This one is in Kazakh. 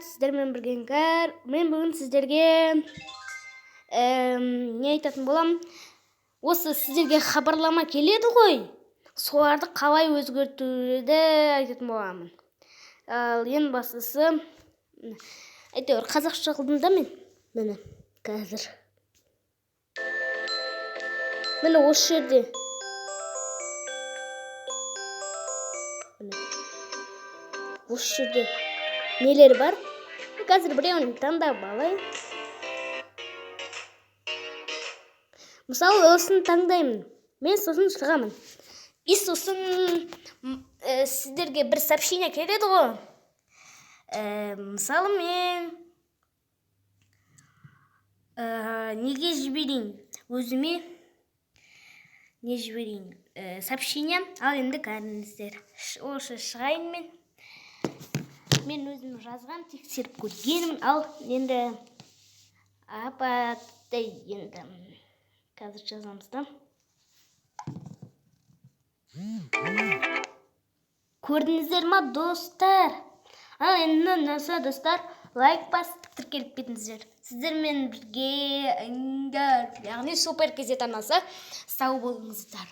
Достар, сіздермен бірге Іңкәр. Мен бүгін сіздерге не айтатын боламын? Осы сіздерге хабарлама келеді ғой. Соларды қалай өзгертуді айтатын боламын. Ал ең бастысы, әйтеуір қазақша қылдым да мен. Міне, қазір. Міне, осы жерде. Міне. Осы жерде нелер бар? Қазір біреуін таңдап алайын. Мысалы, осыны таңдаймын. Мен сосын шығамын. И сосын сіздерге бір сообщение келеді ғой. Мысалы, мен неге жіберейін? Өзіме не жіберейін? Сообщение. Ал енді көріңіздер. Осы шығайын мен. Мен өзім жазған, тексеріп көргенмін. Ал енді апатай енді қазір жазамыз да. Көрдіңіздер ма, достар? Ал енді ұнаса, достар, лайк басып, тіркеліп кетіңіздер. Сіздермен бірге Іңкәр, яғни Супер Кезет арнасы. Сау болыңыздар.